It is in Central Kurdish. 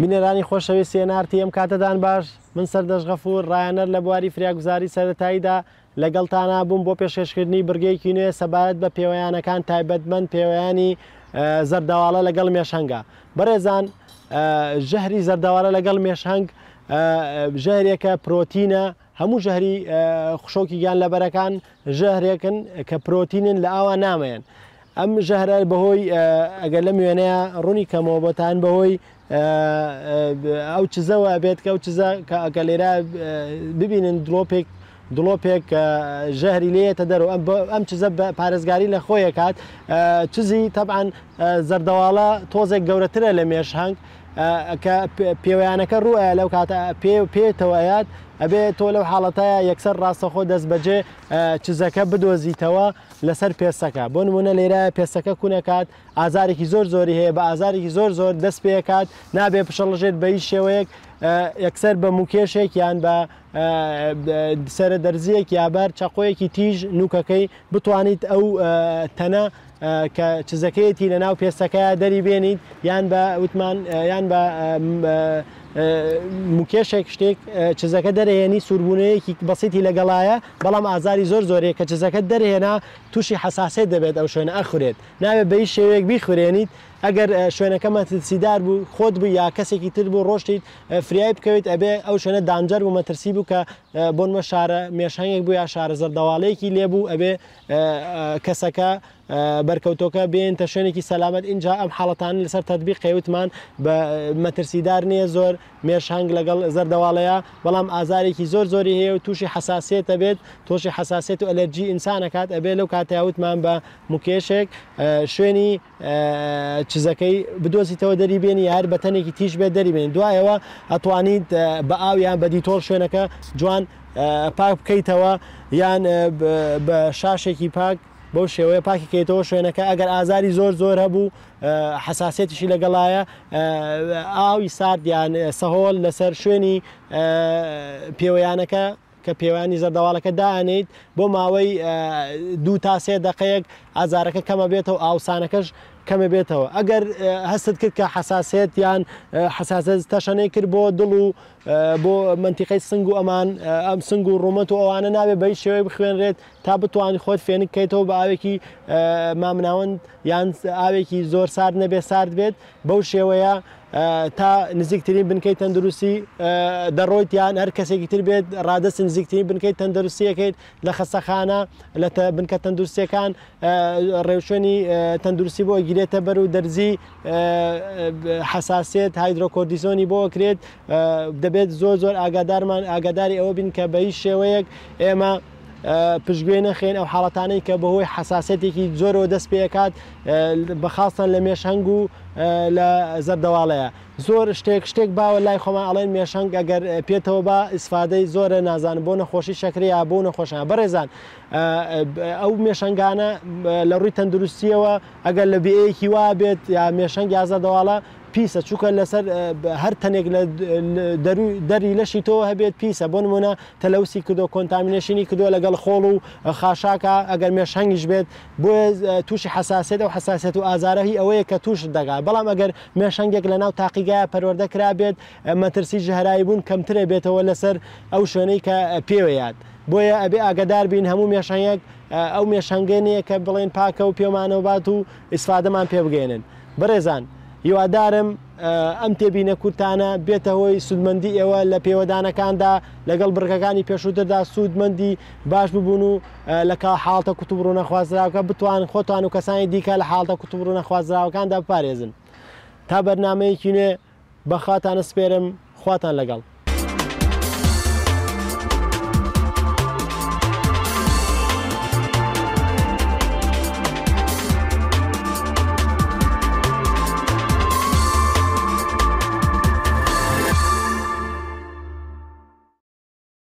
بینەرانی خۆشەویستی ئێن ئاڕ تی، ئەم کاتەتان باش. من سەردەشت غەفور، ڕایەنەر لە بواری فریاگوزاری سەرەتاییدا لەگەڵتانا بووم بۆ پێشکەشکردنی بڕگەیەکی نوێ سەبارەت بە پێوەیانەکان، تایبەتمەند پێوەیانی زەردەواڵە لەگەڵ مێشهەنگە. بەڕێزان، ژەهری زەردەواڵە لەگەڵ مێشهەنگ ژەهرێکە پرۆتینە. هەموو ژەهری خشۆکی گیانلەبەرەکان ژەهرێکن کە پرۆتینن، لە ئاوا نامێن. ئەم ژەهرە بەهۆی، ئەگەر لەم وێنەیە ڕوونی کەمەوە بۆتان، بەهۆی ئەو چزەوە بێت کە ئەو چزە کە ئەگەر لێرە ببینن دڵۆپێک دڵۆپێک ژەهری لێتە دەرەوە، ئەم چزە پارێزگاری لە خۆیەکات. چزی تەبعەن زەردەواڵە تۆزێک گەورەترە لە مێشهەنگ، کە پێوەیانەکە ڕووە لەو کاتە پێ پێتەوە ئەیات، ئەبێ تۆ لەو حاڵەتەیە یەکسەر ڕاستەخۆ دەست بەجێ چزەکە بدۆزیتەوە لەسەر پێستەکە. بۆ نمونە لێرە پێستەکە کونەکات، ئازارێکی زۆر زۆری هەیە، بە ئازارێکی زۆر زۆر دەست پێکات، نابێ پشەڵژێت بە هیچ شێوەیەک. یەکسەر بە موکێشێک یان بە سەرە دەرزیەک یا بەر چەقۆیەکی تیژ نوکەکەی بتوانیت ئەو تەنە کە چزەکەیەتی لە ناو پێستەکەیا دەری بێنیت، یان بە وتمان یان بە موکێشێک شتێک چزەکە دەرهێنی. سووربوونەیەکی بەسیتی لەگەڵایە، بەڵام ئازاری زۆر زۆرەیە. کە چزەکە دەرهێنا تووشی حەساسیەت دەبێت، ئەو شوێنە ئەخورێت، نابێت بە هیچ شێوەیەک بیخورێنیت. ئەگەر شوێنەکە مەترسیدار بوو، خۆت بوو یا کەسێکی تر بوو ڕۆشتیت فریای بکەویت، ئەبێ ئەو شوێنە danger بوو، مەترسی بوو، کە بۆنمە شارە مێشهەنگێک بوو یا شارە زەردەواڵەیەکی لێبوو، ئەبێ کەسەکە بەرکەوتۆکە بێنتە شوێنێکی سەلامەت. اینجا ئەم حاڵەتان لەسەر تەطبیق قەیوتمان بە مەترسیدار نییە زۆر مێشهەنگ لەگەڵ زەردەواڵەیە، بەڵام ئازارێکی زۆر زۆری هەیە و تووشی حەساسیەت ئەبێت، تووشی حەساسیەت و ئەلەرجی ئینسانەکات. ئەبێ لەو کاتەیا وتمان بە مکێشێک شوێنی چزەکەی بدۆزیتەوە دەری بێنی، هەر بە تەنێکی تیژ بێت دەری بێنی. دوایەوە ئەتوانیت بە ئاو یان بە دیتۆڵ شوێنەکە جوان پاک بکەیتەوە، یان بە شاشێکی پاک بەو شێوەیە پاکی کەیتەوە شوێنەکە. ئەگەر ئازاری زۆر زۆر هەبوو، حەساسیەتیشی لەگەڵایە، ئاوی سارد یان سەهۆڵ لەسەر شوێنی پێوەیانەکە کە پێوانی زەردەواڵەکە دانیت بۆ ماوەی 2 تا 3 دقەیەک ئازارەکە کەمە بێتەوە، ئاوسانەکەش کەمە بێتەوە. ئەگەر هەستت کرد کە حەساسیەت یان حەساسیەت تەشەنەی کرد بۆ دڵ و بۆ مەنتیقەی سنگ و ئەمان، ئەم سنگ و ڕوومەت و ئەوانە، نابێت بە هیچ شێوەیەک بخوێنرێت تا بتوانیت خۆت فێنک بکەیتەوە بە ئاوێکی مامناوەند یان ئاوێکی زۆر سارد نەبێت، سارد بێت. بەو شێوەیە تا نزیکترین بنکەی تەندروستی دەڕۆیت، یان هەر کەسێکی تر بێت ڕادەست نزیکترین بنکەی تەندروستیەکەیت لە خەستەخانە، لە بنکە تەندروستیەکان ڕێوشوێنی تەندروستی بۆ گیرێتە بەر و دەرزی حەساسیەت هایدرۆکۆرتیزۆنی بۆ کرێت. دەبێت زۆر زۆر ئاگادارمان ئاگاداری ئەوە بین کە بە هیچ شێوەیەک ئێمە پشتگوێ نەخێن ئەو حاڵەتانەی کە بەهۆی حەساسیەتێکی زۆرەوە دەست پێکات، بە خاستان لە مێشهەنگ و لە زەردەواڵەیە. زۆر شتێک شتێک باوە لای خۆمان، ئەڵێن مێشهەنگ ئەگەر پێتەوە با ئیسفادەی زۆرە، نازانم بۆ نەخۆشی شەکرەیە بۆ نەخۆشە. بەڕێزان، ئەو مێشهەنگانە لە ڕووی تەندروستیەوە ئەگەر لە بێیەکی وا بێت یا مێشهەنگ یا زەردەواڵە پیسە، چونکە لەسەر هەر تەنێک لە دەری لەشی تۆ هەبێت پیسە. بۆ نمونە تەلەوسی کردو contamination ی کردووە لەگەڵ خۆڵ و خاشاکە، ئەگەر مێشهەنگیش بێت، بۆیە تووشی حەساسیەت، ئەو حەساسیەت و ئازارە هی ئەوەیە کە تووشت دەگات. بەڵام ئەگەر مێشهەنگێک لە ناو تاقیگایە پەروەردە کرابێت، مەترسی ژەهراوی بوون کەمترە بێتەوە لەسەر ئەو شوێنەی کە پێوەیات. بۆیە ئەبێ ئاگادار بین، هەموو مێشهەنگێک ئەو مێشهەنگە نییە کە بڵێن پاکە و پێمانەوە بات و ئیسفادەمان پێ بگەێنن. بەڕێزان، هیوادارم ئەم تێبینە کورتانە بێتە هۆی سوودمەندی ئێوە لە پێوەدانەکاندا، لەگەڵ بڕگەکانی پێشووتردا سوودمەندی باش ببوون و لە حاڵتە کوتوبڕ و نەخوازراوەکە بتوان خۆتان و کەسانی دیکە لە حاڵتە کوتوبڕ و نەخوازراوەکاندا بپارێزن. تا بەرنمەیەکی نوێ بەخواتانە سپێرم، خواتان لەگەڵ.